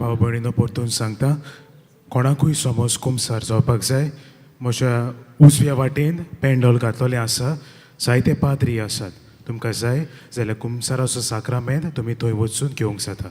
भाव भयणीनो परतून सांगता, कोणाकूय समज कुमसार जावपाक जाय, म्हज्या उजव्या वाटेन पेंडोल घातलेलें आसा, जायते पाद्री आसात. तुमकां जाय जाल्यार कुमसाराचो साक्रामेंत तुमी थंय वचून घेवंक जाता.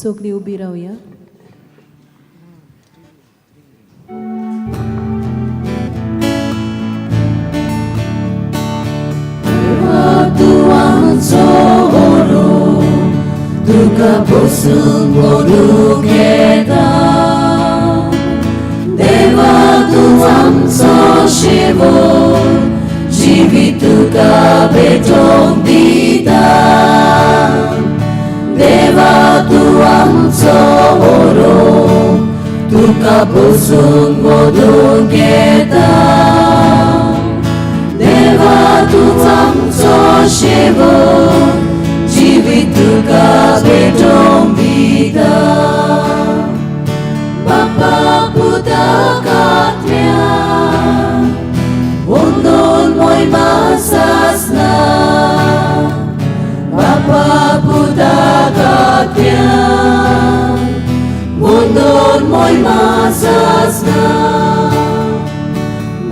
सगळीं उबी रावया. तुका बसून मोदूंक येता देवा तूं आमचो शेवट जिवीत तुका भेटोवंक दिता देवा तूं आमचो ओरो तुका बसून मोदूंक येता देवा तूं आमचो शेवट जिवीत तुका भेटोवंक दिता बापा पुता कात्म्या वंदोन मोहिमा सासना बापा पुता कात्म्या वंदोन मोहिमा सासना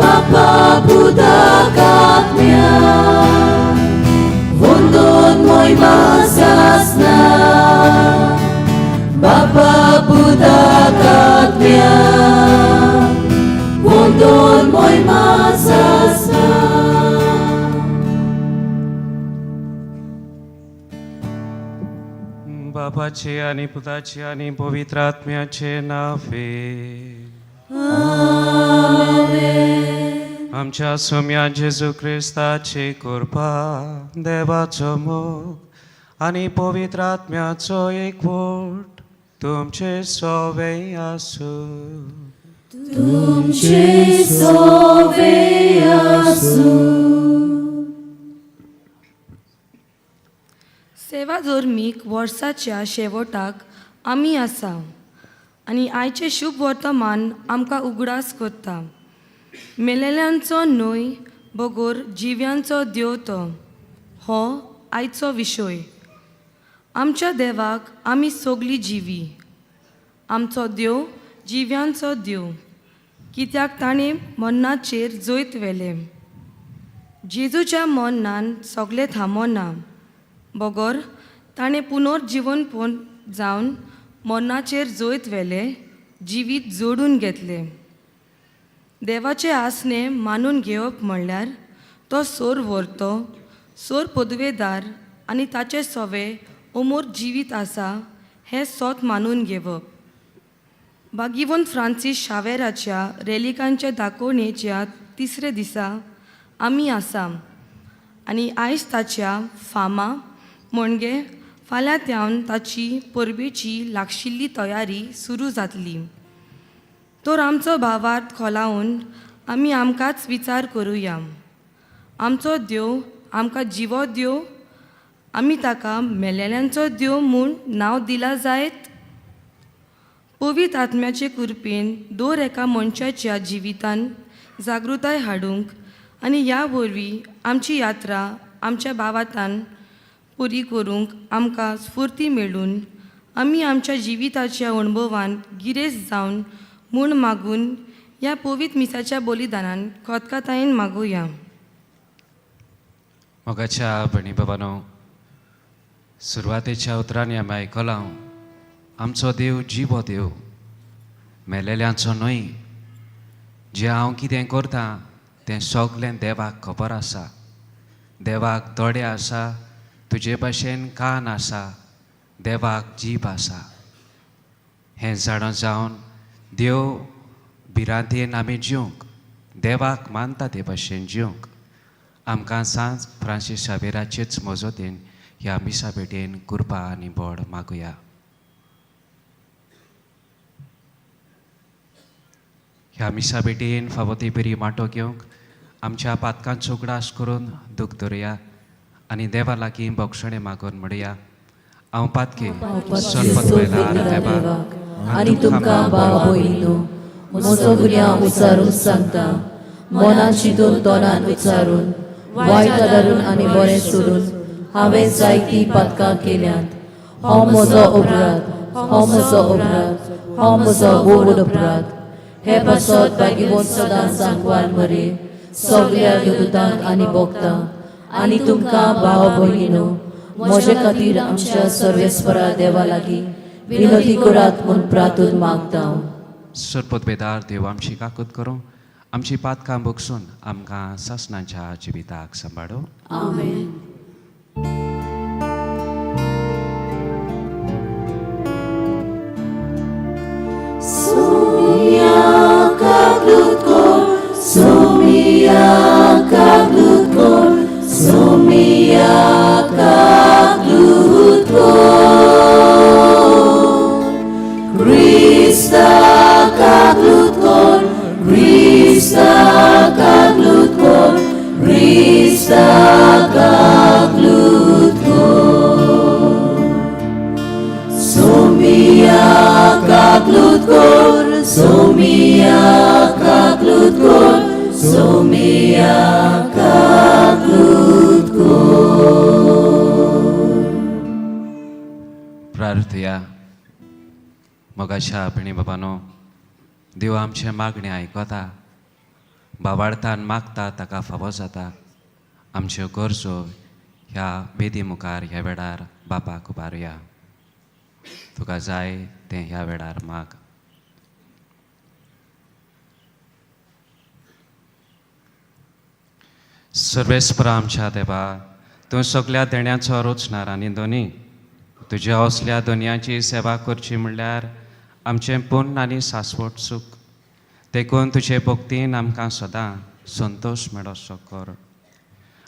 बापा पुता कात्म्या वंदोन मोहिमा सासना बापा पुता कात्म्या वंदोन मोहिमा सासना. बापाचे आणि पुताचे आणि पवित्र आत्म्याचे नावे. आमच्या सोम्या जेजू क्रिस्ताची कृपा, देवाचो मोग आनी पवित्र आत्म्याचो एकवट तुमचे सोवे आसूं. तुमचे सोवे आसूं. सेवा धर्मीक वर्साच्या शेवटाक आमी आसा आनी आयचें शुभ वर्तमान आमकां उगडास करता. मेलेल्यांचो न्हय बगर जिव्यांचो देव तो हो आयचो विशय. आमच्या देवाक आमी सगळीं जिवी. आमचो देव जिव्यांचो देव कित्याक ताणें मरणाचेर जैत व्हेलें. जेजूच्या मरणान सगळें थांबना बगर ताणें पुनर्जिवनपण जावन मरणाचेर जैत व्हेलें, जिवीत जोडून घेतलें. देवाचें आसणें मानून घेवप म्हणल्यार तो सोर व्हरतो सोर पदवेदार आनी ताचें सवे अमोर जिवीत आसा हें सोत मानून घेवप. बागीवन फ्रांसीस शावेराच्या रेलिकांच्या दाखोवणेच्या तिसरे दिसा आमी आसा आनी आयज ताच्या फामा म्हणजे फाल्यां त्यावन ताची परबेची लागशिल्ली तयारी सुरू जातली. तर आमचो भावार्थ खोलावन आमी आमकांच विचार करुया. आमचो देव आमकां जिवो देव, आमी ताका मेलेल्यांचो देव म्हूण नांव दिलां जायत? पवित्र आत्म्याचे कृपेन दर एका मनशाच्या जिवितान जागृताय हाडूंक आनी ह्या वरवीं आमची यात्रा आमच्या भावातान पुरी करूंक आमकां स्फुर्ती मेळून आमी आमच्या जिविताच्या अणभवान गिरेस्त जावन म्हूण मागून ह्या पवित्र मिसाच्या बलिदानान खोतकातायेन मागुया. मोगाच्या भयणी बाबानो, सुरवातेच्या उतरांनी आमी आयकलां, आमचो देव जिवो देव, मेलेल्यांचो न्हय. जें हांव कितें करतां तें सगलें देवाक खबर आसा. देवाक दोळे आसा, तुजे भाशेन कान आसा, देवाक जीब आसा. हें जाणा जावन देव भिरांतेन आमी जिवंक, देवाक मानता ते भाशेन जिवंक आमकां सांज फ्रांसीस शावेराचेच मजतीन ह्या मिसा भेटेन कृपा आनी बोड मागुया. ह्या मिसा भेटेन फावो ती बरी वांटो घेवंक आमच्या पातकांचो उगडास करून दूख धरुया आनी देवा लागीं बक्षणें मागून म्हणया, हांव पातके सरपत देवाक आनी तुमकां भाव भयणीनो म्हजो गुन्यांव उचारून सांगता. मनान चिंतून, तोंडान उच्चारून, वायट आदारून आनी बरें सोडून हांवें जायतीं पातकां केल्यांत. हो म्हजो अपराध, हो म्हजो अपराध, हो म्हजो व्हड अपराध. हे पासत भाग्यवंत सदां सांकवाल मरे सगल्या देवदूतांक आनी भक्तांक आनी तुमकां भाव भयणीनो म्हजे खातीर आमच्या सर्वेस्परा देवा लागीं विनोदी करात म्हूण प्रार्थून मागता. सरपतबेदार देव आमची काकूत करूं, आमची पातकां भोगसून आमकां सासणाच्या जिविताक सांबाळू. आमेन. प्रार्थया. मोगाच्या पिणी बाबानो, देव आमचें मागणें आयकता, बाबार्थान मागता ताका फावो जाता. आमच्यो गरजो ह्या वेदी मुखार ह्या वेळार बापाक उबारुया. तुका जाय तें ह्या वेळार माग. सर्वेस्परा आमच्या देवा, तूं सगल्या देण्याचो रचणार आनी दोनी तुज्या असल्या दोनयांची सेवा करची म्हणल्यार आमचें पुन्न आनी सासवट सूख. देखून तुजे भक्तीन आमकां सदां संतोश मेळोसो कर.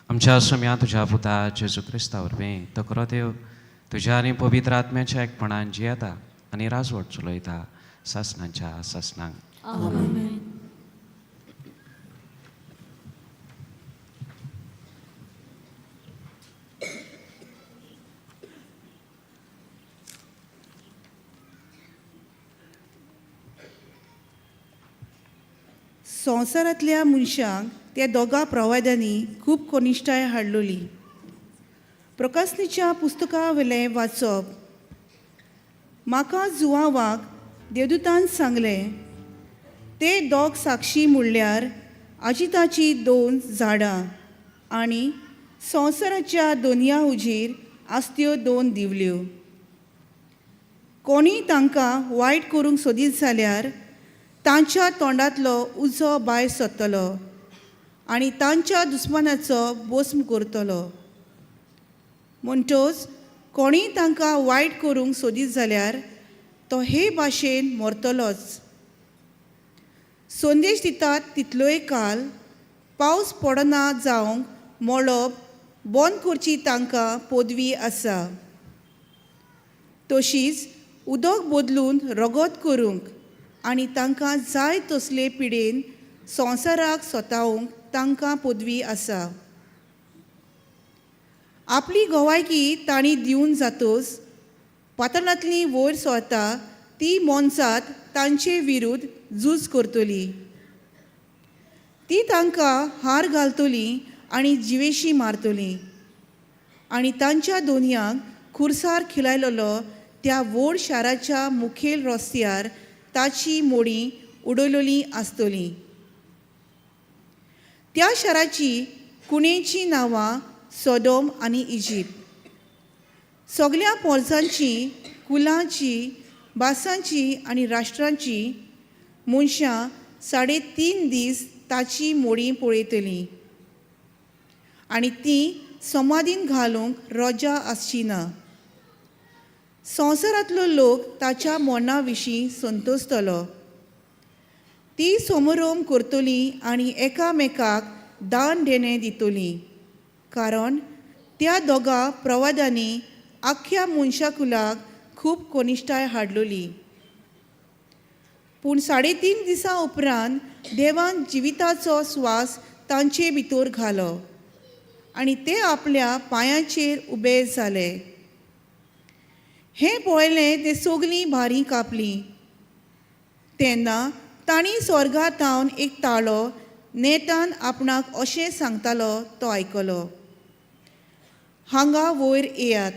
आमच्या सुम्या तुज्या पुता जेजू क्रिस्ता वरवीं तकरो देव तुज्या आनी पवित्र आत्म्याच्या एकपणान जियेता आनी राजवट चलयता सासणाच्या सासणांक. संवसारांतल्या मनशांक त्या दोगा प्रवाद्यांनी खूब कनिश्ठाय हाडलोली. प्रकासनीच्या पुस्तका वयलें वाचप. म्हाका जुवावाक देवदूतान सांगलें, ते दोग साक्षी म्हणल्यार आजिताची दोन झाडां आनी संवसाराच्या दोनया हुजीर आसत्यो दोन दिवल्यो. कोणीय तांकां वायट करूंक सोदीत जाल्यार तांच्या तोंडांतलो उजो भायर सरतलो आनी तांच्या दुस्मानाचो बोस्म करतलो. म्हणटच कोणीय तांकां वायट करूंक सोदीत जाल्यार तो हे भाशेन मरतलोच. संदेश दितात तितलोय काल पावस पडना जावंक मळब बंद करची तांकां पदवी आसा. तशीच उदक बदलून रगत करूंक आनी तांकां जाय तसले पिडेन संवसाराक सोतावंक तांकां पदवी आसा. आपली गवायकी तांणी दिवन जातोच पातळांतली वयर सरता ती मोनजात तांचे विरुद्ध झूज करतली. ती तांकां हार घालतली आनी जिवेशी मारतली आनी तांच्या दोनयांक खुरसार खिलायलेलो त्या व्हड शाराच्या मुखेल रस्त्यार ताची मोडी उडयलेली आसतली. त्या शाराची कुणेचीं नांवां सोडोम आनी इजिप्त. सगल्या पोरसांची, कुलांची, भासांची आनी राष्ट्रांची मनशां 3.5 दीस ताची मोडी पळयतलीं आनी तीं समाधीन घालूंक रजा आसची ना. संवसारांतलो लोक ताच्या मरणा विशीं संतोसतलो. ती समरोम करतली आनी एकामेकाक दान देणें दितली, कारण त्या दोगा प्रवादांनी आख्ख्या मनशाकुलाक खूब कनिश्ठाय हाडलोली. पूण 3.5 दिसां उपरांत देवान जिविताचो स्वास तांचे भितर घालो आनी ते आपल्या पांयांचेर उबे जाले. हें पळयलें ते सगलीं भारी कापलीं. तेन्ना तांणी स्वर्गा थावन एक ताळो नेटान आपणाक अशें सांगतालो तो आयकलो, हांगा वयर येयात.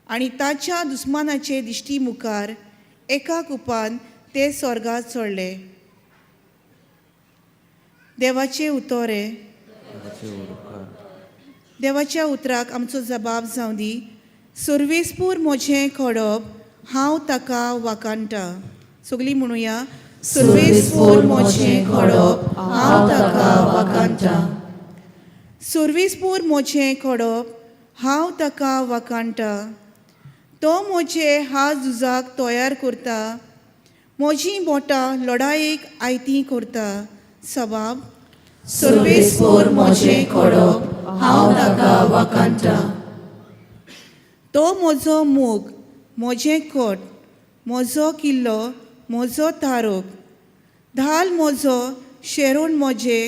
आनी ताच्या दुस्मानाचे दिश्टी मुखार एका कुपान ते स्वर्गात चडले. देवाचे उतोरे. देवाच्या उतराक आमचो जबाब जावं दी. सर्वेस्पूर म्हजें खडप, हांव ताका वाखाणटा. सगळीं म्हणुया. सुर्वेस्पोर म्हजें खडप, हांव ताका वाखाणटा. सुर्वेस्पोर म्हजें खडप, हांव ताका वाखाणटा. तो म्हजे हात झुजाक तयार करता, म्हजीं बोटां लडायेक आयतीं करता. सबाब. सुर्वेस्पोर म्हजें खडप, हांव ताका वाखाणटा. तो म्हजो मोग, म्हजें कोट, म्हजो किल्लो, म्हजो तारोक, धाल म्हजो, शेरोन म्हजें,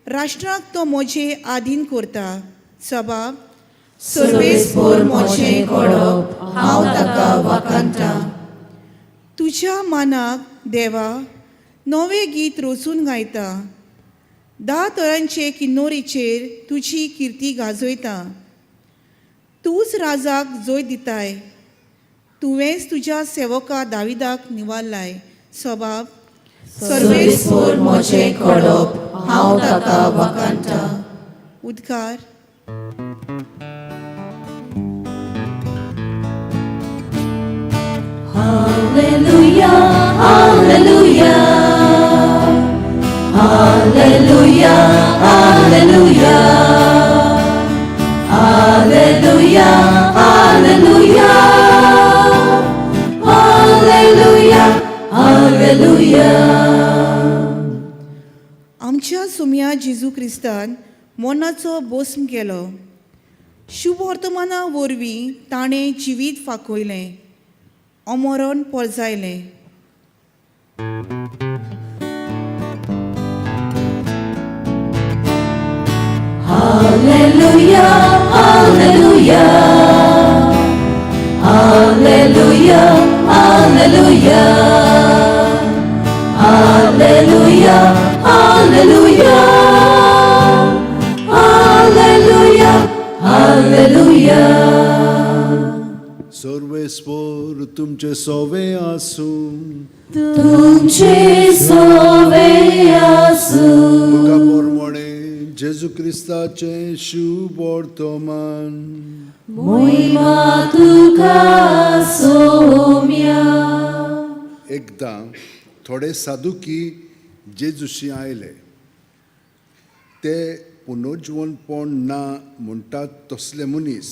राष्ट्राक तो म्हजे आदीन करता. सबाब. सुर्वेस्पोर म्हजें खडप, हांव ताका वाखाणटा. तुज्या मानाक देवा नवें गीत रचून गायता, 10 तरांचे किन्नोरीचेर तुजी किर्ती गाजयता. तूंच राजाक जय दिताय, तुवेंच तुज्या सेवका दाविदाक निवारलाय. सबाब. सुर्वेस्पोर म्हजें खडप, हांव ताका वाखाणटा. उद्गार. Hallelujah, hallelujah, hallelujah, hallelujah, hallelujah, hallelujah, hallelujah, hallelujah. आमच्या सुम्या जेजू क्रिस्तान मनाचो बोस्म केलो. शुभ वर्तमाना वरवीं ताणें जिवीत फांकयलें, अमरण पोरजायलें. Hallelujah, hallelujah, hallelujah, hallelujah, hallelujah, hallelujah, hallelujah, hallelujah. सर्वेस्पोर तुमचे सोवे आसूं. तुमचे सोवे आसूं. तुका पोरमोणे जेजू क्रिस्ताचें शुभ वर्तमान. मोहिमा तुका सोम्या. एकदां थोडे सादुकी जेजूशी आयले. ते पुनर्जिवनपण ना म्हणटात तसले मनीस.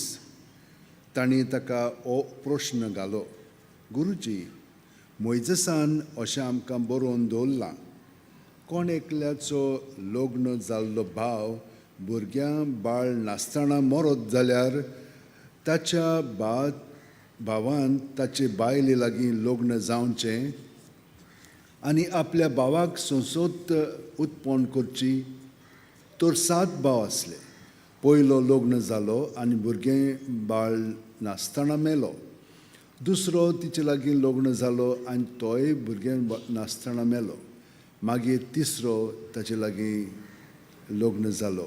तांणी ताका हो प्रश्न घालो, गुरुजी, मोयजसान अशें आमकां बरोवन दवरलां, कोण एकल्याचो लग्न जाल्लो भाव भुरग्यां बाळ नासतना मरत जाल्यार ताच्या भावान ताचे बायले लागीं लग्न जावचें आनी आपल्या भावाक संसद उत्पन्न करची. तर 7 भाव आसले. पयलो लग्न जालो आनी भुरगें बाळ नासतना मेलो. दुसरो तिचे लागीं लग्न जालो आनी तोय भुरगें नासतना मेलो. मागीर तिसरो ताचे लागीं लग्न जालो.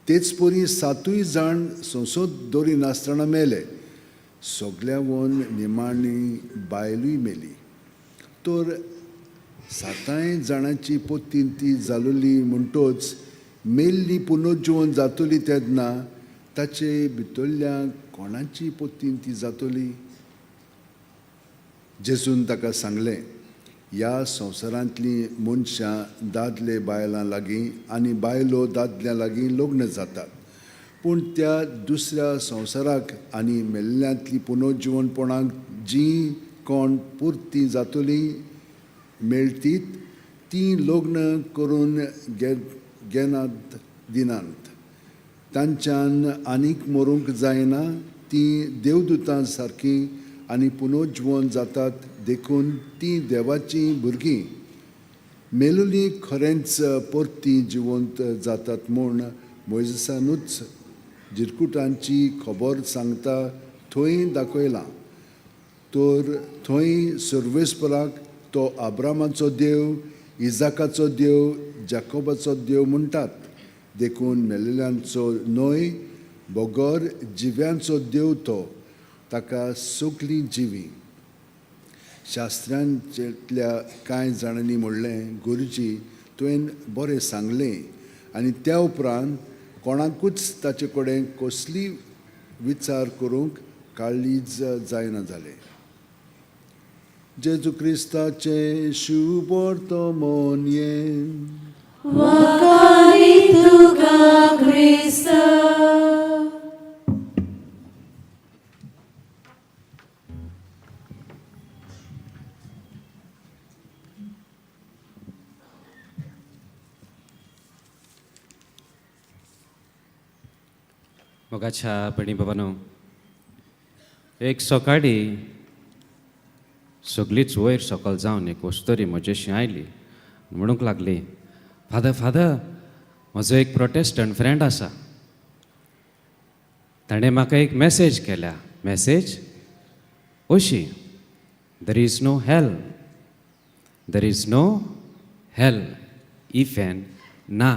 तेच परी 7 जाण संसद दवरी नासतना मेले. सगल्यावन निमाणी बायलूय मेली. तर 7 जाणांची पोतीन ती जालोली म्हणटोच मेल्ली पुनर्जिवन जातली तेन्ना ताचे भितरल्या कोणाची पोतीन ती जातली? जेजून ताका सांगलें, ह्या संवसारांतलीं मनशां दादले बायलां लागीं आनी बायलो दादल्यां लागीं लग्न जातात, पूण त्या दुसऱ्या संवसाराक आनी मेल्ल्यांतलीं पुनर्जिवनपणाक जीं कोण पुरतीं जातलीं मेळटीत तीं लग्न करून घेनात दिनात. तांच्यान आनीक मरूंक जायना. तीं देवदूतां सारकीं आनी पुनर्जिवन जातात, देखून तीं देवाचीं भुरगीं. मेलुली खरेंच परती जिवंत जातात म्हूण मोयजसानूच जिरकुटांची खबर सांगता थंय दाखयलां. तर थंय सर्वेस्पराक तो आब्रामाचो देव, इजाकाचो देव, जाकोबाचो देव म्हणटात. देखून मेलेल्यांचो न्हय बगर जिव्यांचो देव तो, ताका सगलीं जिवी. शास्त्रांतल्या कांय जाणांनी म्हणलें, गुरुजी, तुवें बरें सांगलें. आनी त्या उपरांत कोणाकूच ताचे कडेन कसली विचार करूंक काळीज जायना जालें. जेजू क्रिस्ताचें शुभ वर्तमान हें. वाखारी तुका क्रिस्ता. मोगाच्या भयणी बाबानो, एक सकाळी सगळीच वयर सकल जावन एक वस्तरी म्हजेशी आयली, म्हणूंक लागली, फादर फादर, म्हजो एक प्रोटेस्टंट फ्रेंड आसा, ताणें म्हाका एक मॅसेज केल्या. मॅसेज अशी, there is no hell, there is no hell, इफेन ना.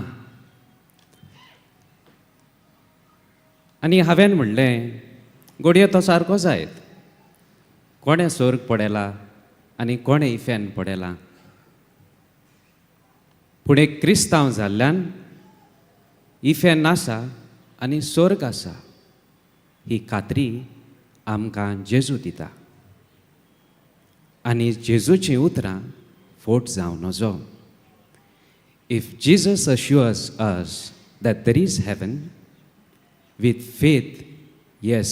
आनी हांवें म्हणलें, घडये तो सारको जायत, कोणें सोर्ग पडयला आनी कोणें इफेन पडयला, पूण एक क्रिस्तांव जाल्ल्यान इफेन आसा आनी सोर्ग आसा ही खात्री आमकां जेजू दिता आनी जेजूचीं उतरां फोट जावं नजो. If Jesus assures us that there is heaven, with faith, yes,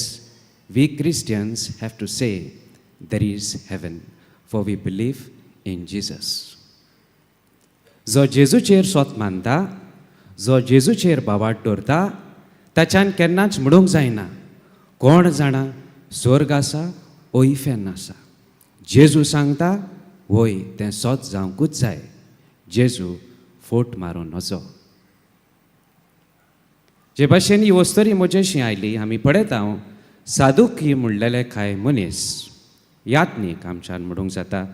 we Christians have to say there is heaven, for we believe in Jesus. जो जेजूचेर सोत मानता, जो जेजूचेर भावार्त दवरता, ताच्यान केन्नाच म्हणूंक जायना कोण जाणा स्वर्ग आसा ओ इफेर्न आसा. जेजू सांगता वय तें सोत जावंकूच जाय. जेजू फोट मारूं नजो. जे भाशेन ही वस्तरी म्हजेशी आयली, आमी पळयता सादुकी म्हणलेले कांय मनीस, यात्नीक आमच्यान म्हणूंक जाता,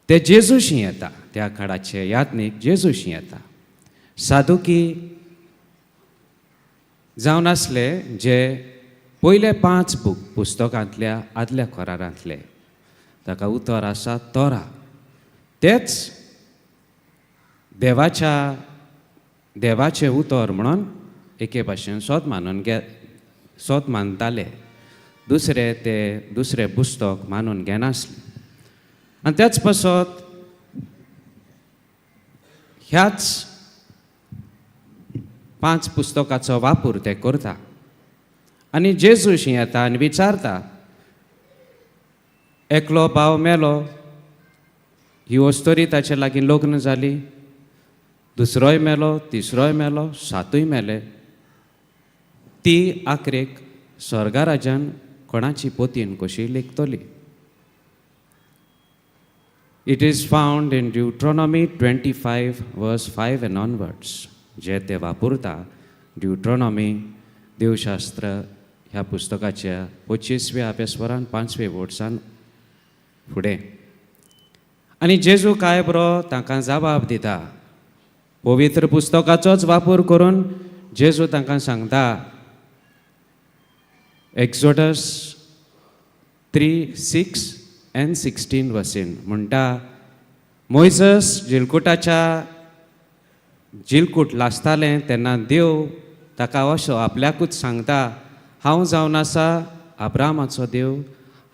ते जेजूशी येता. त्या काळाचे यात्नीक जेजूशी येता. सादुकी जावन आसले जे पयले 5 बूक पुस्तकांतल्या आदल्या करारांतले, ताका उतर आसा तोरा, तेच देवाच्या देवाचें उतर म्हणून एके भाशेन सोद मानून घे सोद मानताले. दुसरे ते दुसरें पुस्तक मानून घेनासले. आनी त्याच पासत ह्याच 5 पुस्तकाचो वापर ते करता आनी जेजूशी येता आनी विचारता, एकलो भाव मेलो, ही वस्तोरी ताचे लागीं लग्न जाली, दुसरोय मेलो, तिसरोय मेलो, सातूय मेले, ती आखरेक स्वर्गा राजान कोणाची पोतीन कशी लेखतली. It is found in Deuteronomy 25 verse 5 and onwards, जे ते वापरता ड्युट्रॉनॉमी देवशास्त्र ह्या पुस्तकाच्या 25व्या अभ्यासवरान 5वे वर्सान फुडें. आनी जेजू काय बरो तांकां जबाब दिता. पवित्र पुस्तकाचोच वापर करून जेजू तांकां सांगता, एक्सोडस 3:6 and 16 वसीन म्हणटा, मोयजस जिलकुटाच्या जिलकूट लासतालें तेन्ना देव ताका असो आपल्याकूच सांगता, हांव जावन आसा अब्रामाचो देव,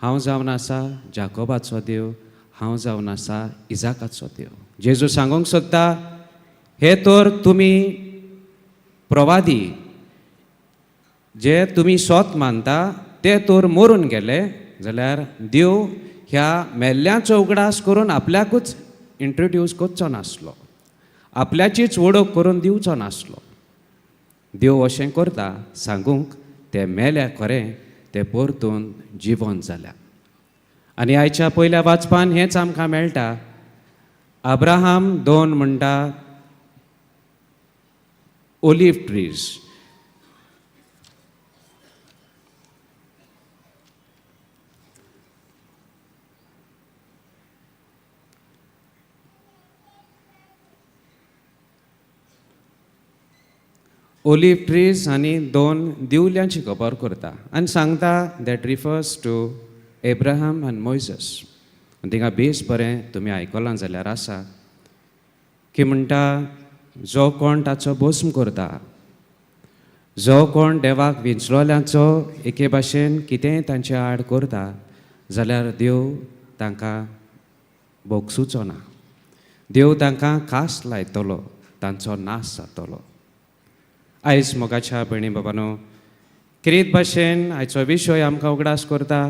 हांव जावन आसा जाकोबाचो देव, हांव जावन आसा इजाकाचो देव. जेजू सांगूंक सोदता, हे तर तुमी प्रवादी जे तुमी सोत मानता ते तर मरून गेले जाल्यार देव ह्या मेल्ल्याचो उगडास करून आपल्याकूच इंट्रोड्यूस करचो नासलो, आपल्याचीच वळख करून दिवचो नासलो. देव अशें करता सांगूंक ते मेल्या खरें ते परतून जिवन जाल्या. आनी आयच्या पयल्या वाचपान हेंच आमकां मेळटा. अब्राहम 2 म्हणटा ओलीव ट्रीज, ओलीव ट्रीज आनी 2 दिवल्यांची खबर करता आनी सांगता that refers to Abraham आनी मोयजस. आनी थिंगा बेस बरें तुमी आयकलां जाल्यार आसा की म्हणटा जो कोण ताचो भस्म करता, जो कोण देवाक विंचलोल्यांचो एके भाशेन कितेंय तांचे आड करता जाल्यार देव तांकां भोगसुचो ना. देव तांकां खास लायतलो, तांचो नाश जातलो. आयज मोगाच्या भयणी बाबानो, क्रीत भाशेन आयचो विशय आमकां उगडास करता,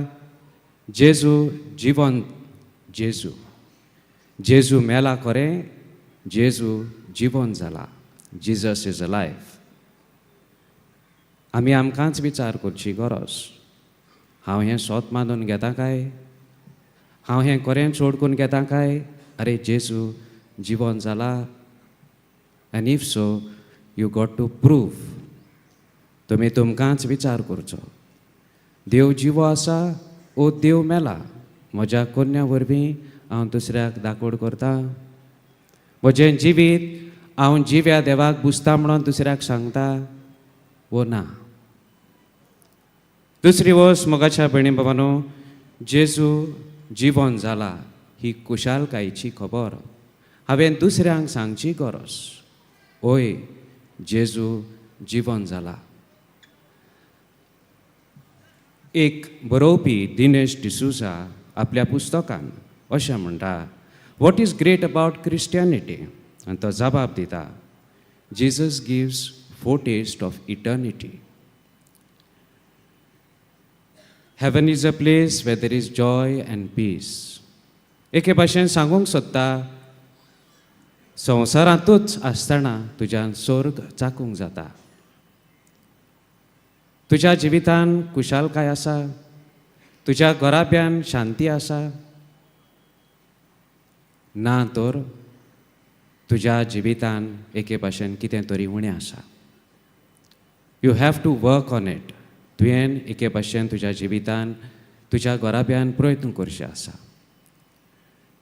जेजू जिवन. जेजू जेजू मेला खरें, जेजू जिवन जाला. Jesus is a life. आमी आमकांच विचार करची गरज, हांव हें सोत मानून घेता काय? हांव हें खरें चड करून घेता काय? अरे जेजू जिवन जाला, आनी if so you got to prove. तुमी तुमकांच विचार करचो, देव जिवो आसा ओ देव मेला? म्हज्या कोन्या वरवीं हांव दुसऱ्याक दाकोड करता? म्हजें जिवीत हांव जिव्या देवाक बुजता म्हणून दुसऱ्याक सांगता वो ना? दुसरी वस्त मोगाच्या भयणी बाबानो, जेजू जिवन जाला ही खुशालकायेची खबर हांवें दुसऱ्यांक सांगची गरज. ओय, जेजू जिवन जाला. एक बरोवपी दिनेश डिसूजा आपल्या पुस्तकान अशें म्हणटा, what is great about Christianity? आनी तो जबाब दिता, Jesus gives foretaste of eternity. Heaven is a place where there is joy and peace. एके भाशेन सांगूंक सोदता, संवसारांतूच आसतना तुज्यान स्वर्ग चाकूंक जाता. तुज्या जिवितान खुशालकाय आसा, तुज्या घराब्यान शांती आसा, ना तर तुज्या जिवितान एके भाशेन कितें तरी उणें आसा. You have to work on it. तुवें एके भाशेन तुज्या जिवितान तुज्या घराब्यान प्रयत्न करचे आसा.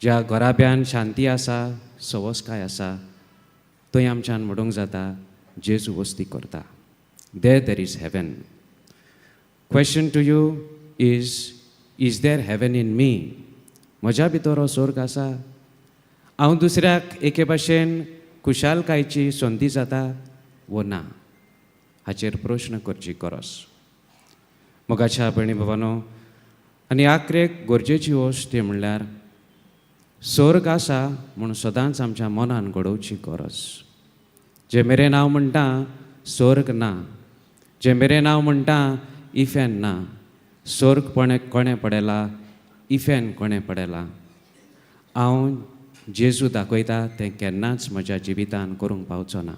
ज्या घराब्यान शांती आसा, सवसकाय आसा, थंय आमच्यान म्हणूंक जाता जेजू वस्ती करता. There there is heaven. Question to you is there heaven in me? म्हज्या भितर हो स्वर्ग आसा? हांव दुसऱ्याक एके भाशेन खुशालकायेची संदी जाता वो ना? हाचेर प्रश्न करची गरज. मोगाच्या भयणी बाबानो, आनी आखरेक गरजेची वस्त ती म्हणल्यार स्वर्ग आसा म्हूण सदांच आमच्या मनान घडोवची गरज. जे मेरेन हांव म्हणटा स्वर्ग ना, जे मेरेन हांव म्हणटा इफेन ना, स्वर्ग कोणें कोणें पडयला, इफेन कोणें पडयला, हांव जेजू दाखयता तें केन्नाच म्हज्या जिवितान करूंक पावचो ना.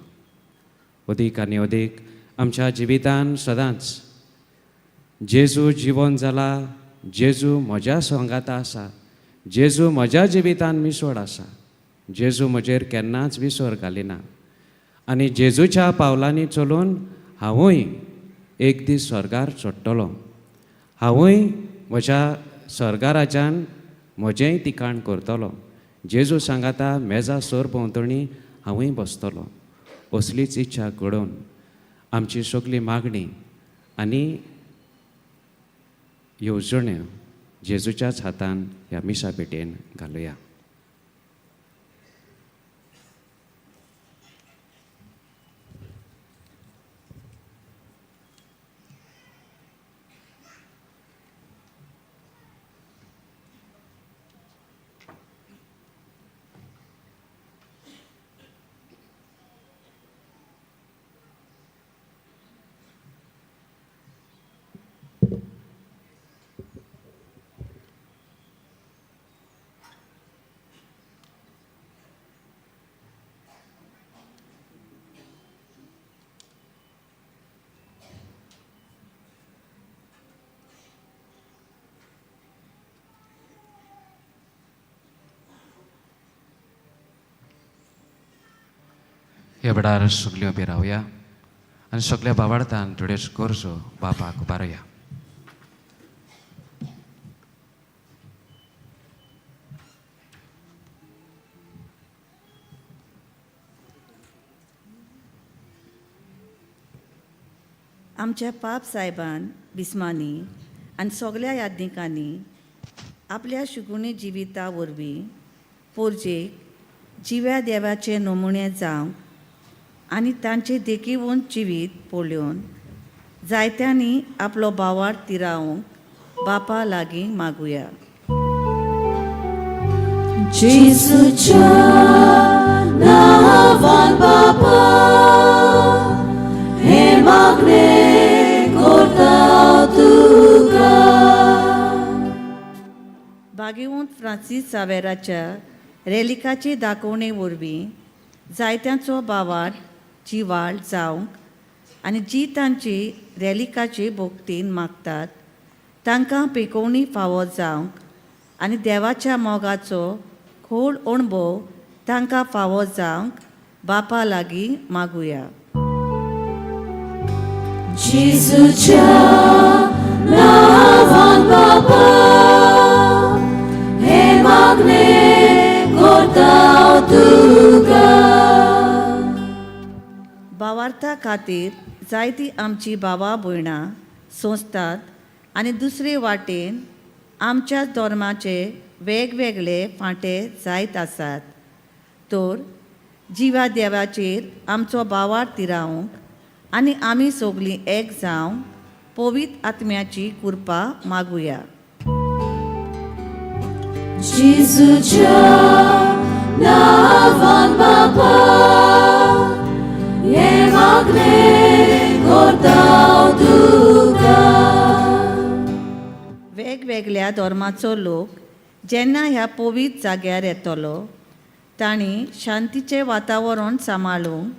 अदीक आनी अदीक आमच्या जिवितान सदांच जेजू जिवन जाला, जेजू म्हज्या संगाता आसा, जेजू म्हज्या जिवितान मिसोड आसा, जेजू म्हजेर केन्नाच विसर घालिना आनी जेजूच्या पावलांनी चलून हांवूय एक दीस स्वर्गार चडटलो, हांवूय म्हज्या स्वर्गा राजान म्हजेंय ठिकाण करतलो, जेजू सांगाता मेजा सर भोंवतणी हांवूय बसतलो. असलीच इच्छा घडोवन आमची सगली मागणी आनी येवजण्यो जेजूच्याच हातान ह्या मिसा भेटेन घालुया. ह्या वेळार सगल्यो उबी रावया आनी सगल्या बाबार्थान थोड्योच गरजो बापाक उबारुया. आमच्या पाप सायबान बिस्मांनी आनी सगल्या याज्ञिकांनी आपल्या शुगुणी जिविता वरवीं पोरजेक जिव्या देवाचे नमुणे जावंक आनी तांचे देखीवंत जिवीत पळोवन जायत्यांनी आपलो बावार तिरावंक बापा लागीं मागुया. जेजूच्या नांवान बापा हें मागणें करता तुका. भाग्यवंत फ्रांसीस सावेराच्या रेलिकाचे दाखोवणे वरवीं जायत्यांचो बावार जिवाळ जावंक आनी जी तांची रेलिकाचे भोक्तीन मागतात तांकां पिकोवणी फावो जावंक आनी देवाच्या मोगाचो खोल अणभव तांकां फावो जावंक बापा लागीं मागुया. जेजूच्या नांवान बापा हें मागणें करता तुका. भावार्था खातीर जायतीं आमची भावा भयणां सोंसतात आनी दुसरे वाटेन आमच्या धर्माचे वेगवेगळे फांटे जायत आसात तर जिवा देवाचेर आमचो भावार्थ तिरावंक आनी आमी सगलीं एक जावंक पवित्र आत्म्याची कृपा मागुया. जेजूच्या नांवान बापा हें मागणें करता तुका. वेगवेगळ्या धर्माचो लोक जेन्ना ह्या पवित्र जाग्यार येतलो तांणी शांतीचें वातावरण सांबाळूंक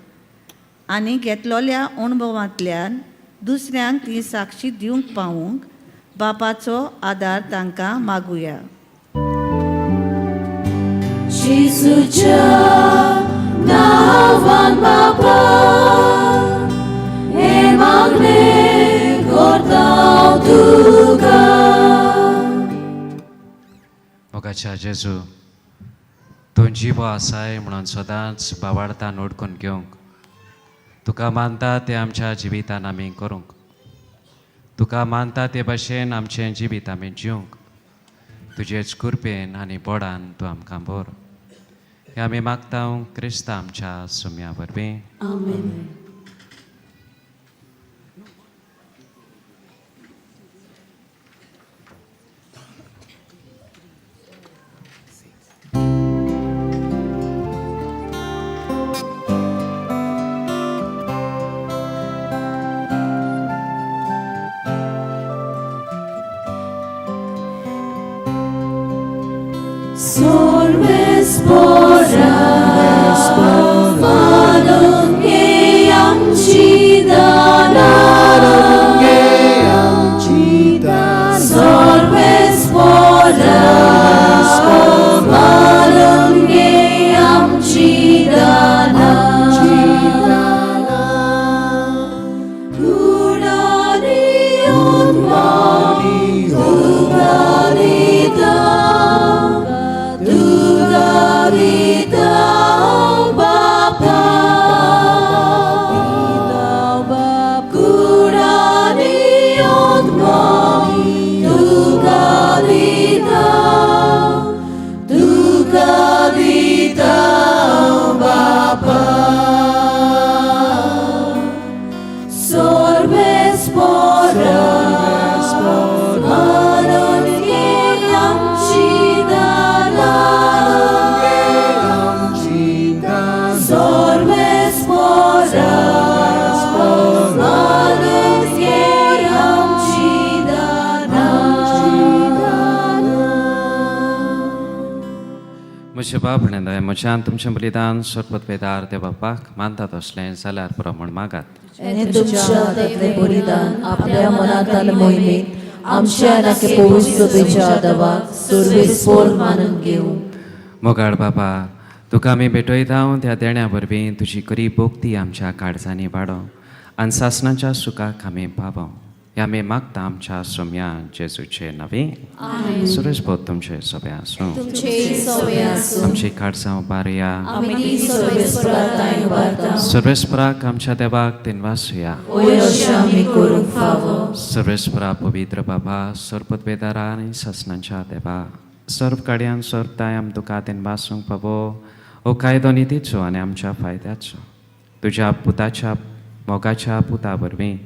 आनी घेतलेल्या अणभवांतल्यान दुसऱ्यांक ती साक्षी दिवंक पावूंक बापाचो आदार तांकां मागुया. जेजूच्या नांवान बापा हें मागणें करता तुका. मोगाच्या जेजू, तूं जिवो आसाय म्हणून सदांच बावाडतान उडकून घेवंक तुका मानता तें आमच्या जिवितान आमी करूंक, तुका मानता ते भाशेन आमचें जिवीत आमी जिवंक तुजेच कृपेन आनी बोडान तूं आमकां बोर. हें आमी मागता क्रिस्ता आमच्या सुम्या वरवीं. आमेन. Solves pora manunge amchidana Solves pora manunge amchidana Kudani utma Tugadita Tugadita Bapa Kudani utma Tugadita Tugadita Bapa Sorbes pora manunge amchidana Sorbes pora manunge amchidana. म्हज्या बाप म्हणलें म्हज्यान तुमचें बलिदान सरपत वेदार देव बापाक मानता तसलें जाल्यार पुरो म्हूण मागात. हें तुमच्या हातांतलें बलिदान आपल्या मनांतल्या मोहिमेंत आमच्या नाके पवित्र सभेच्या दवाक सुर्वेस्पोर मानून घेवं. मोगाळ बाबा, तुका आमी भेटयता त्या देण्या वरवीं तुजी गरीब भोक्ती आमच्या काळजांनी वाडो आनी सासणाच्या सुखाक आमी पावो. हें आमी मागता आमच्या सोम्या जेजूचे नवे. सुरेश बोध तुमचे सोबे आसूं. तुमचे सवे आसूं. आमची काळजां उबारया. आमी ती सर्वेस्पराक तांय उबारता. सर्वेस्पराक आमच्या देवाक दिनवासुया. वय अशें आमी करूंक फावो. सर्वेस्परा पवित्र बाबा, सरपतवेदारा आनी सासणाच्या देवा, सर्व काडयान सर्व आम तुका दिनवासूंक फावो. हो कायदो नितीचो आनी आमच्या फायद्याचो. तुज्या पुताच्या मोगाच्या पुता वरवीं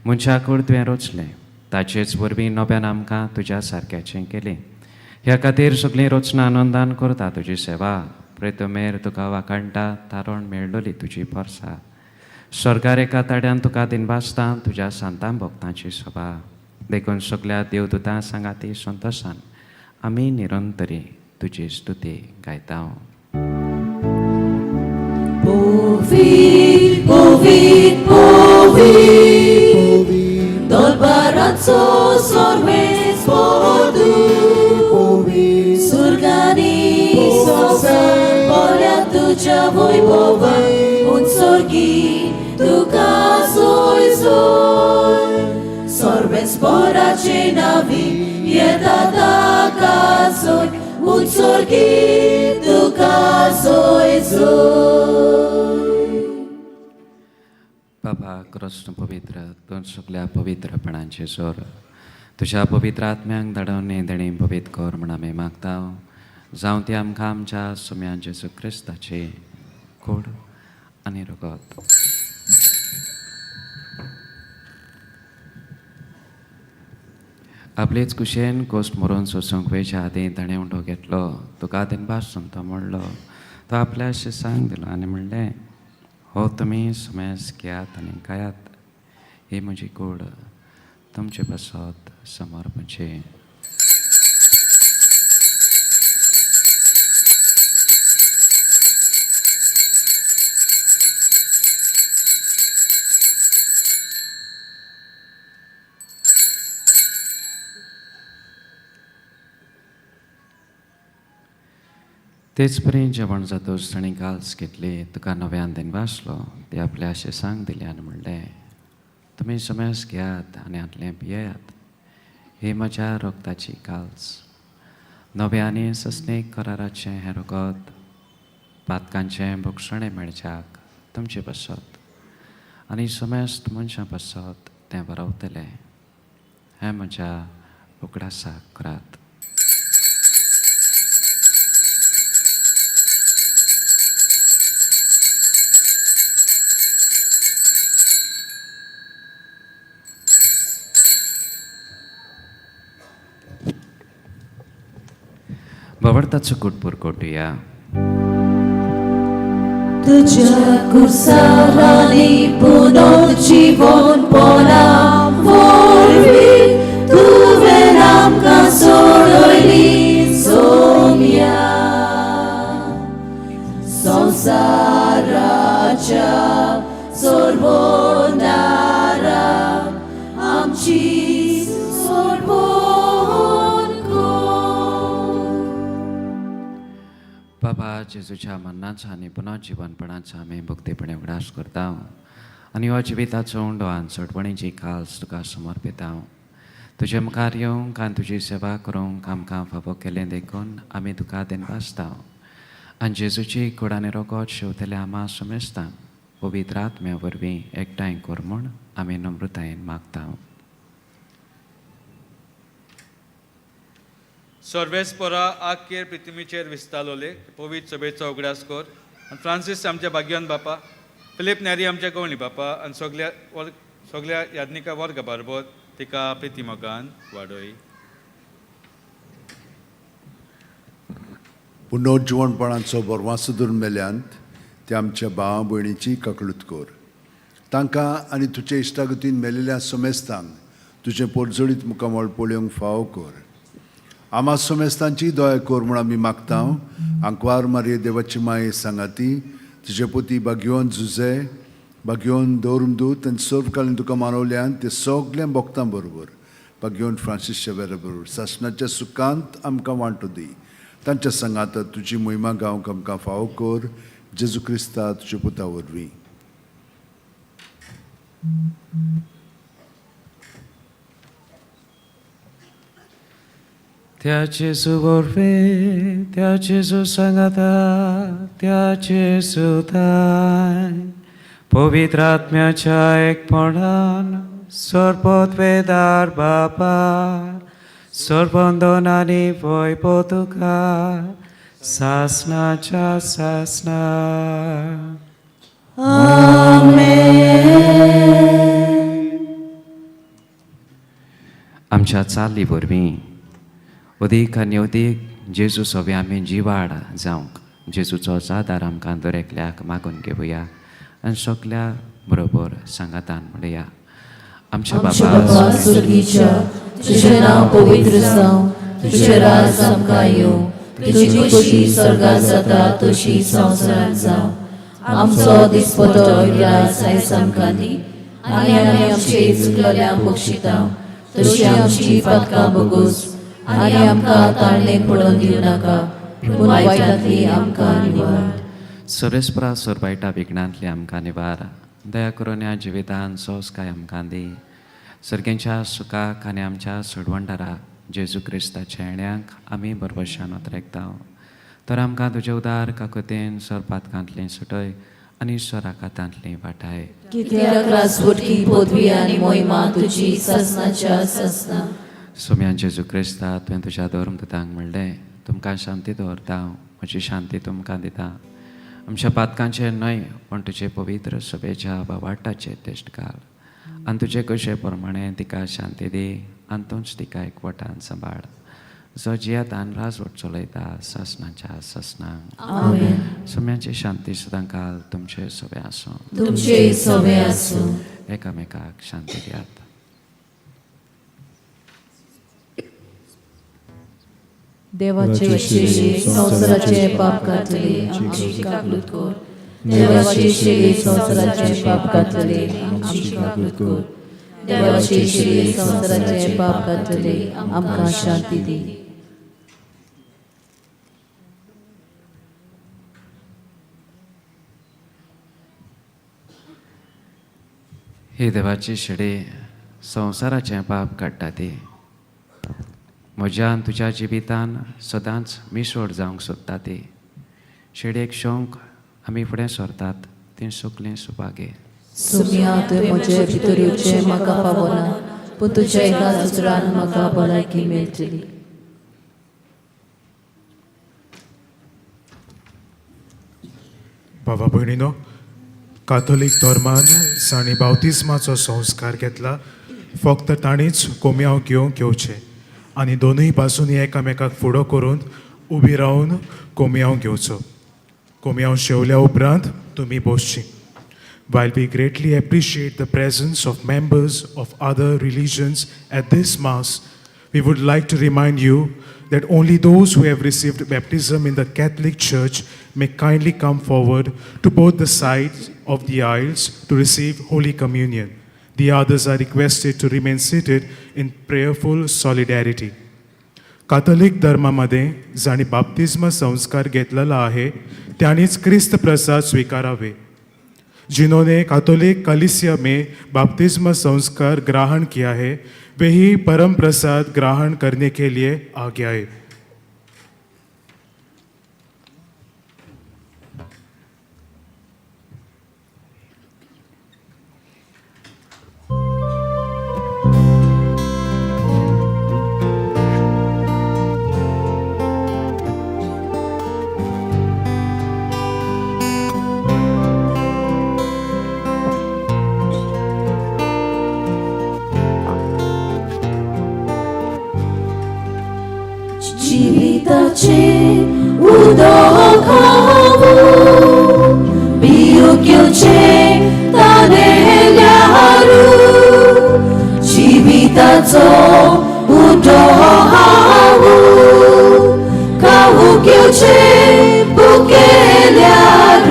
मनशाकूड तुवें रचलें, ताचेच वरवीं नव्यान आमकां तुज्या सारक्याचें केलें. ह्या खातीर सगळीं रचना आनंदान करता तुजी सेवा. प्रेतमेर तुका वाखाणटा तारण मेळ्ळली तुजी पोरसा. स्वर्गार एका ताड्यान तुका दिनभासता तुज्या सांतां भक्तांची सभा. देखून सगल्या देवदूतां सांगाती संतोशान आमी निरंतरी तुजी स्तुती गायता. Povit, povit, povit, Dolbaranzo sormes podu, Surgani sosan polya tuja voibovan, Un sorgi tuka soy soy, Sorbes porace navi, Yetata kasoy, Un sorgi tuka soy soy. बाबा कृष्ण पवित्र तूं सगल्या पवित्रपणांचे जोर तुज्या पवित्र आत्म्यांक धाडून देणी पवित्र कर म्हण आमी मागता. जावं ती आमकां आमच्या सुम्या जेजू क्रिस्ताची कूड आनी रगत. आपलेच कुशेन कोस्ट मरोन सोसूंक वयच्या आदीं ताणें उंडो घेतलो, तुका दिनभास तो म्हणलो, तो आपल्या शिसांक दिलो आनी म्हणलें, हो तुमी सुमेस घेयात आनी खायात, ही म्हजी कूड तुमचे पासत समर्पणची. तेच परी जेवण जातूच ताणें गाल्स घेतली, तुका नव्यान दिनवासलो, ती आपल्या शिसांक दिली आनी म्हणलें, तुमी समेस घेयात आनी हातलें पियेयात, ही म्हज्या रगताची काल्स, नव्या आनी सस्नीक कराराचें हें रगत पातकांचें भोगसणें मेळच्याक तुमचे पासत आनी समेस्त मनशां पासत तें बरोवतलें. हें म्हज्या उगडासाक करात. भवर्थाचो कुटपूर कोटुया. तुझ्या कुर्सारांनी पुनर्जीवन पोना वरवीं तुवें आमकां सोडयली सोम्या. संवसाराच्या सोडवणारा आमची सोडवण कर. बाबा जेजूच्या मरणाचो आनी पुनर्जिवनपणाचो आमी भक्तीपणे उगडास करता आनी हो जिविताचो उंडो आनी सोडवणीची काल्स तुका समर्पिता. तुजे मुखार येवंक आनी तुजी सेवा करूंक आमकां फावो केलें देखून आमी तुका दिनवासता आनी जेजूची कूड आनी रगत शेवतले आमा समेस्ता पवित्र आत्म्या वरवीं एकठांय कर म्हूण आमी नम्रतायेन मागता. सर्वेस्परा आखेर पृथ्वीचेर विस्तारलोले पवित्र सभेचो उगडास कर आनी फ्रांसीस आमच्या भाग्यवान बापा, फिलीप नेरी आमच्या गवळी बापा आनी सगल्या सगल्या याज्ञिका वर्गा बारबर तिका प्रिती मोगान वाडय. पुनर्जिवणपणाचो बरवासो धरून मेल्यांत ते आमच्या भावा भयणीची ककळूत कर. तांकां आनी तुजे इश्टागतीन मेलेल्या समेस्तांक तुजें पोरजोळीत मुखामळ पळोवंक फावो कर. आमा समेस्तांची दया कर म्हूण आमी मागता. आंकवार मारये देवाची माये सांगाती तुजे पोती भाग्यवन जुजे भाग्यवन दवरून आनी सर्वकालीन तुका मानवल्यान ते सगळ्या भक्तां बरोबर भाग्यवन फ्रांसीस शेवेरा बरोबर सासणाच्या सुखांत आमकां वांटो दी. तांच्या संगात तुजी मोहिमा गावंक आमकां फावो कर. जेजू क्रिस्ता तुज्या पुता वरवीं. त्या जेजू वरवीं, त्या जेजू सांगाता, त्या जेजू थांय पवित्र आत्म्याच्या एकपणान सर्वत्वेदार बापा सर्वंदन आनी वैभव तुका सासनाच्या सासना. आमच्या चाली वरवीं अदीक आनी अदीक जेजू सोबे आमी जिवाड जावंक जेजूचो आदार आमकां दरेकल्याक मागून घेवया आनी सगल्या बरोबर सांगातान म्हणया. आमच्या बाबा स्वर्गीच्या, तुजें नांव पवित्र जावं, तुजें राज आमकां येवं, तुजी खोशी स्वर्गात जाता तशी संवसारांत जावं. आमचो दिसपटो ग्रास आयज आमकां दी आनी आमी आमचे चुकलेल्यांक बक्षिता तशी आमची पातकां भोगोस आनी आमकां ताळणेक पडोवन दिवं नाका, पूण वायटांतली आमकां निवार. सरेस्परा सोरबायटा विघ्नांतली आमकां निवार. दया करून ह्या जिवितान सोंसकाय आमकां दी. सर्गेंच्या सुखाक आनी आमच्या सोडवणदारा जेजू क्रिस्ताच्या येण्याक आमी बरबशान उतरेकता. तर आमकां तुजे उदार काकुतेन सरपातकांतली सुटय आनी सोराकातांतली वाटाय. कित्याक राजवटकी पदवी आनी मोहिमा तुजी ससनाच्या ससना. सोम्यान जेजू क्रिस्ता, तुवें तुज्या धर्मदूतांक म्हणलें, तुमकां शांती दवरता, म्हजी शांती तुमकां दिता. आमच्या पातकांचेर न्हय पूण तुजे पवित्र सभेच्या बावाटाचेर टेस्ट घाल आनी तुजे कशे प्रमाणे तिका शांती दी आनी तूंच तिका एकवटान सांबाळ, जो जियेता आनी राजवट चलयता ससनाच्या ससनांक. आमेन. सोम्याची शांती सदां काल तुमचे सोबे आसूं. तुमचे सोबे आसूं. एकामेकाक शांती दियात. देवाचे शिरे संवसाराचे पाप काडटले आमची काकलूत कर. देवाचे शिरे संवसाराचे पाप काडटले आमची काकलूत कर. देवाचे शिरे संवसाराचे पाप काडटले आमकां शांती दी. ही देवाची शेडी संवसाराचें पाप काडटा ती म्हज्या तुज्या जिवितान सदांच मिसोड जावंक सोदता ती शेडयेक शोंक आमी फुडें सरतात ती सुकलीं सुपागे. सुम्या, तुवें म्हजे भितर येवचें म्हाका फावना, पूण तुज्या एका उतरान म्हाका भलायकी मेळटली. बाबा भयणीनो, काथोलीक धर्मान जांणी बावतिज्माचो संस्कार घेतला फक्त तांणीच कोम्यांव घेवंक घेवचें आनी दोनूय बाजूंनी एकामेकाक फुडो करून उबी रावन कोम्यांव घेवचो. कोम्यांव शेवल्या उपरांत तुमी बसची. While we greatly appreciate the presence of members of other religions at this Mass, we would like to remind you that only those who have received baptism in the Catholic Church may kindly come forward to both the sides of the aisles to receive Holy Communion. The others are requested to remain seated in prayerful solidarity. Catholic धर्मामध्ये जांणी बाप्तिज्म संस्कार घेतलेला आहे त्यांनीच क्रिस्त प्रसाद स्वीकारावे. जिन्होंने Catholic कलीसिया में बाप्तिज्म संस्कार ग्रहण किया है वे ही परम प्रसाद ग्रहण करने के लिए आगे आए. जिविताचें उदक हांव पिवूंक येवचें तानेल्यार. जिविताचो उदक हांव खावूंक येवचें भुकेल्यार.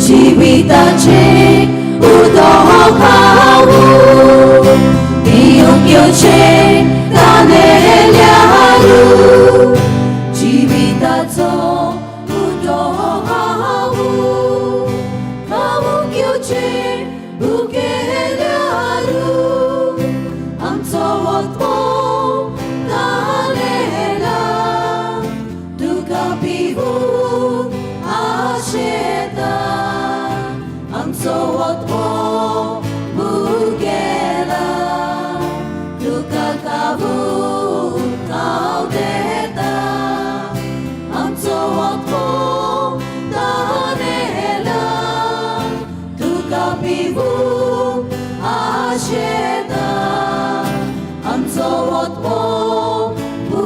जिविताचें उदक हांव पिवूंक येवचें तानेल्यार. जिविताचो उदक हांव खावूंक येवचें भुकेल्यार. आमचो आत्मो तानेला तुका पिवूंक आशेता. आमचो आत्मो भुकेला तुका खावूंक आवडेता. आमचो आत्मो तानेला तुका पिवूंक आशेता. आमचो आत्मो भुकेला.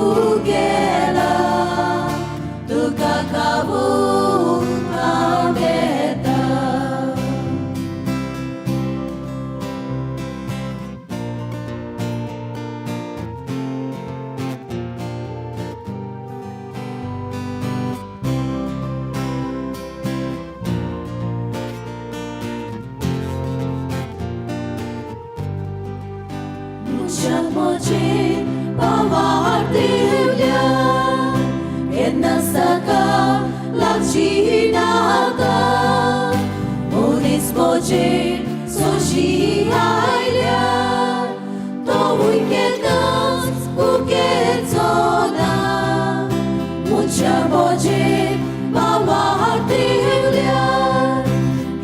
म्हजेर सोशी आयल्यार तोवूय केन्नाच उगेचो ना. मनशा म्हजेर पावार देवल्यार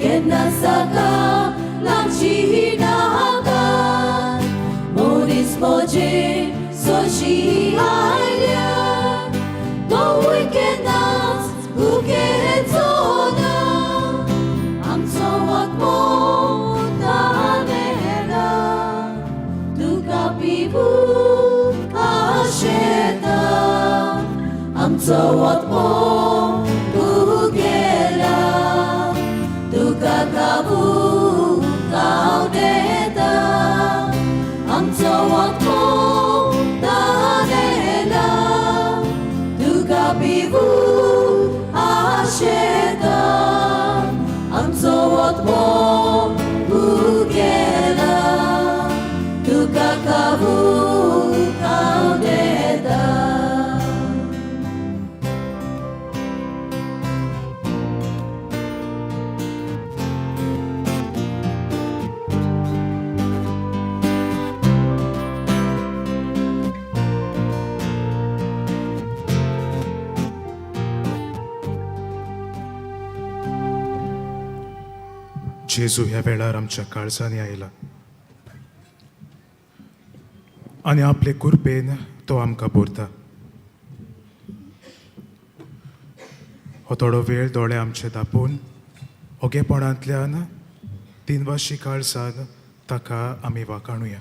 केन्ना साका लागची नाका. मनीस म्हजेर सोशी आयल्यार तोवूय केन्नाच उगेचो ना. आमचो आत्मो तानेला तुका पिवूंक आशेता. आमचो आत्मो उगेला तुका खावूंक आवडेता. आमचो आत्मो तानेला तुका पिवूंक आशेता. आमचो आत्मो उगेला तुका खावूंक आवडेता. जेजू ह्या वेळार आमच्या काळजांनी आयला आनी आपले कृपेन तो आमकां भरता. हो थोडो वेळ दोळे आमचे दापून ओगेपणांतल्यान दिनवाशी काळजान ताका आमी वाखाणुया.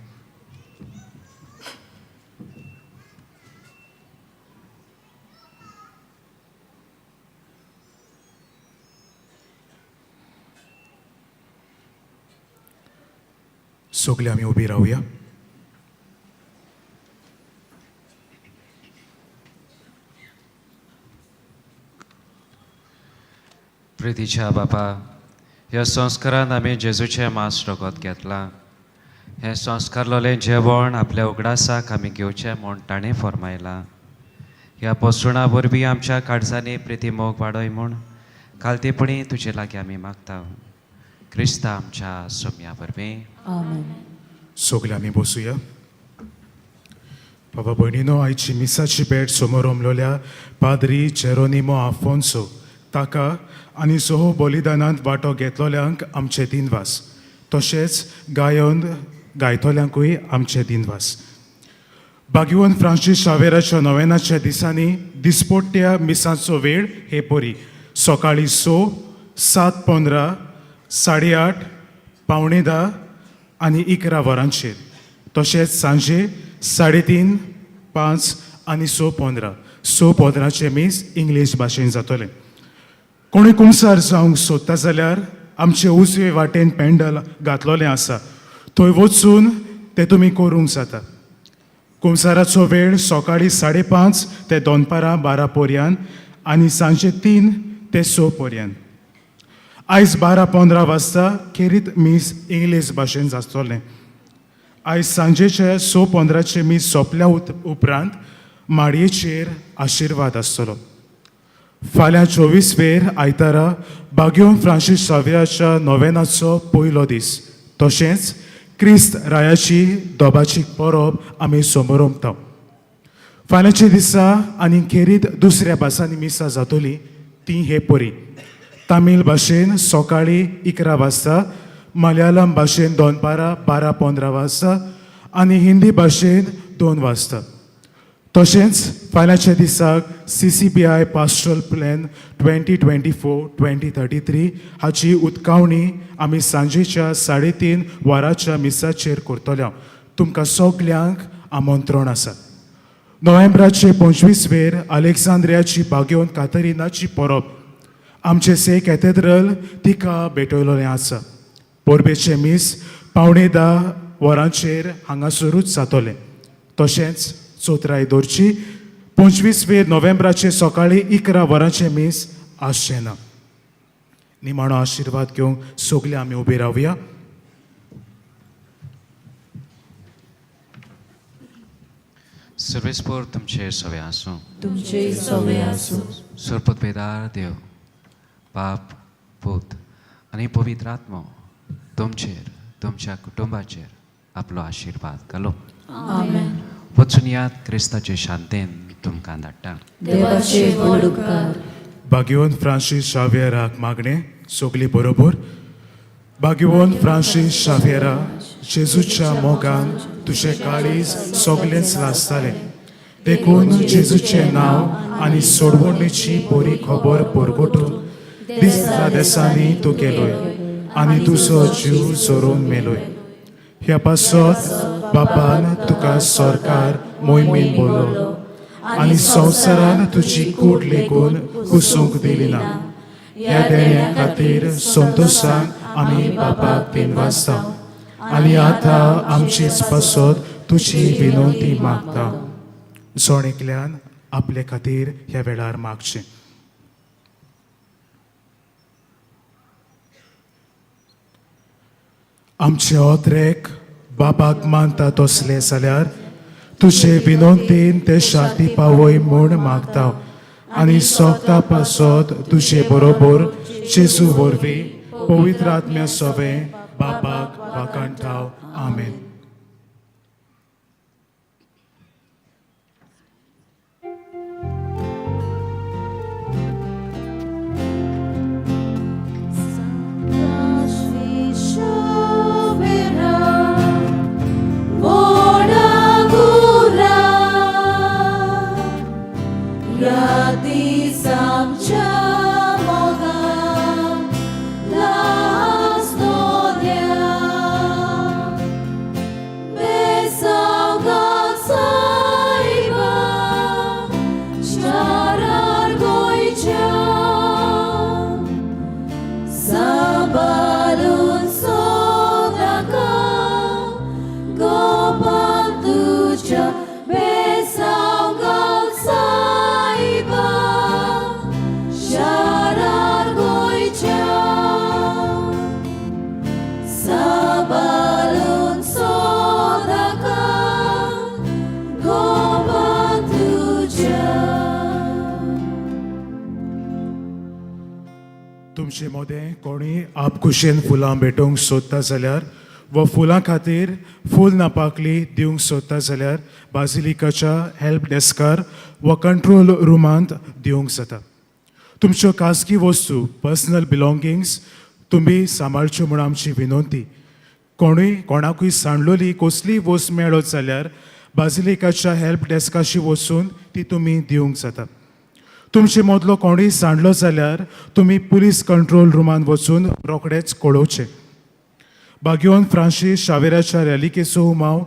सगळे आमी उबी रावया. प्रितीच्या बापा, ह्या संस्कारान आमी जेजूचें मांस रगत घेतलां. हें संस्कारलोलें जेवण आपल्या उगडासाक आमी घेवचें म्हूण ताणें फर्मायलां. ह्या पोसवणा वरवीं आमच्या काळजांनी प्रिती मोग वाडय म्हूण खालतेपणी तुजे लागीं आमी मागता. क्रिस्ता आमच्या सोम्या वरवीं. आमेन. सगळे आमी बसुया. बाबा भयणीनो, आयची मिसाची भेट समोर उमलोल्या पाद्री जेरोनिमो आफोन्सो ताका आनी सोहो बलिदानांत वांटो घेतलोल्यांक आमचे दिनवास. तशेंच गायन गायतल्यांकूय आमचे दिनवास. बागीवन फ्रांसीस शावेराच्या नोवेनाच्या दिसांनी दिसपोट्ट्या मिसांचो वेळ हे परी सकाळीं 6, 7:15, 8:30, 9:45 आनी 11 वरांचेर. तशेंच सांजे 3:30, 5 आनी 6:15. 6:15 मीस इंग्लीश भाशेन जातलें. कोणूय कुमसार जावंक सोदता जाल्यार आमचे उजवे वाटेन पेंडल घातलोलें आसा, थंय वचून तें तुमी करूंक जाता. कुमसाराचो वेळ सकाळीं 5:30 ते दनपारां 12 पर्यंत आनी सांजे 3 ते 6 पर्यंत. आयज 12:15 वाजता खेरीत मीस इंग्लीश भाशेन जातलें. आयज सांजेचे 6:15 मीस सोंपल्या उपरांत माडयेचेर आशिर्वाद आसतलो. फाल्यां 24 वेर आयतारा बाग्योन फ्रांसीस सावियाच्या नोवेनाचो पयलो दीस. तशेंच क्रिस्त रायाची दोबाची परब आमी समोरमता. फाल्यांच्या दिसा आनी खेरीत दुसऱ्या भासांनी मिसां जातली ती हे परी. तामील भाशेन सकाळीं 11 वाजता, मलयाळम भाशेन दनपारां 12:15 वाजता आनी हिंदी भाशेन 2 वाजता. तशेंच फाल्यांच्या दिसाक CCBI pastoral plan 2024-2033 हाची उदकावणी आमी सांजेच्या 3:30 वरांच्या मिसाचेर करतले. तुमकां सगल्यांक आमंत्रण आसा. नोव्हेंबराचे 25 वेर अलेक्झांद्रियाची बागेवन कातरिनाची परब आमचे से कॅथेड्रल तिका भेटयलोलें आसा. परबेचें मीस 9:45 वरांचेर हांगासरूच जातलें. तशेंच चौथराय दवरची 25 वेर नोव्हेंबराचे सकाळीं 11 वरांचें मीस आसचें ना. निमाणो आशिर्वाद घेवंक सगळे आमी उबी रावया. सर्वेस्पोर तुमचे सवे आसूं. तुमचे सवे आसूं. सरपतपेदार देव बाप, पूत आनी पवित्र आत्मो तुमचेर तुमच्या कुटुंबाचेर आपलो आशिर्वाद घालो. आमेन. वचून याद क्रिस्ताचे शांतेन तुमकां धाडटा. देवाचे व्हड उपकार. भाग्यवंत फ्रांसीस शाव्येराक मागणें सगली बरोबर. भाग्यवंत फ्रांसीस शाव्येरा, जेजूच्या मोगान तुजें काळीज सगलेंच लासतालें, देखून जेजूचें नांव आनी सोडवणेची बरी खबर परगटून दिसता देसांनी तूं गेलोय आनी तुजो जीव जोरोवन मेलोय. ह्या पासत बापान तुका सरकार मोहिमेन बोलो आनी संवसारान तुजी कूड लेगून कुसूंक दिली ना. ह्या देण्या खातीर संतोशान आमी बापाक दिनवासता आनी आतां आमचेच पासत तुजी विनवती मागता. जण एकल्यान आपले खातीर ह्या वेळार मागचें. आमचे ओत्रेक बापाक मानता तसले जाल्यार तुजे विनवतीन ते शांती पावय म्हूण मागता आनी सोगता पासत तुजे बरोबर जेजू वरवीं पवित्र आत्म्या सोवें बापाक वाखाणटाव. आमेन. Sabalun sodaka Gopan tuja besangal saiba Sharar goicha Sabalun sodaka Gopan tuja. तुमचे मदें कोणी आपखुशेन फुलां भेटोवंक सोदता जाल्यार वा फुलां खातीर फूल नापाकली दिवंक सोदता जाल्यार बाजिलिकाच्या हेल्प डेस्कार वा कंट्रोल रुमांत दिवंक जाता. तुमच्यो खाजगी वस्तू, पर्सनल बिलोंगिंग्स तुमी सांबाळच्यो म्हूण आमची विनंती. कोणूय कोणाकूय सांडलोली कसलीय वस्त मेळत जाल्यार बाजिलिकाच्या हेल्प डेस्काशी वचून ती तुमी दिवंक जाता. तुमचे मदलो कोणूय सांडलो जाल्यार तुमी पुलीस कंट्रोल रुमांत वचून रोखडेच कळोवचें. भाग्यवंत फ्रांसीस शावेराच्या रॅलिकेचो हुमाव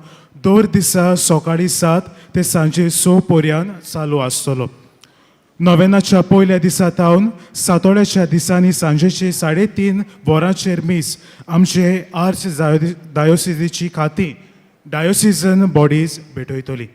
दर दिसा सकाळीं 7 ते सांजे 6 पर्यंत चालू आसतलो. नोव्हेंनाच्या पयल्या दिसा थावन सातोळ्याच्या दिसांनी सांजेचे 3:30 वरांचेर मीस आमचे आर्च डायोसिजीची खातीं डायोसिजन बॉडीज भेटयतली.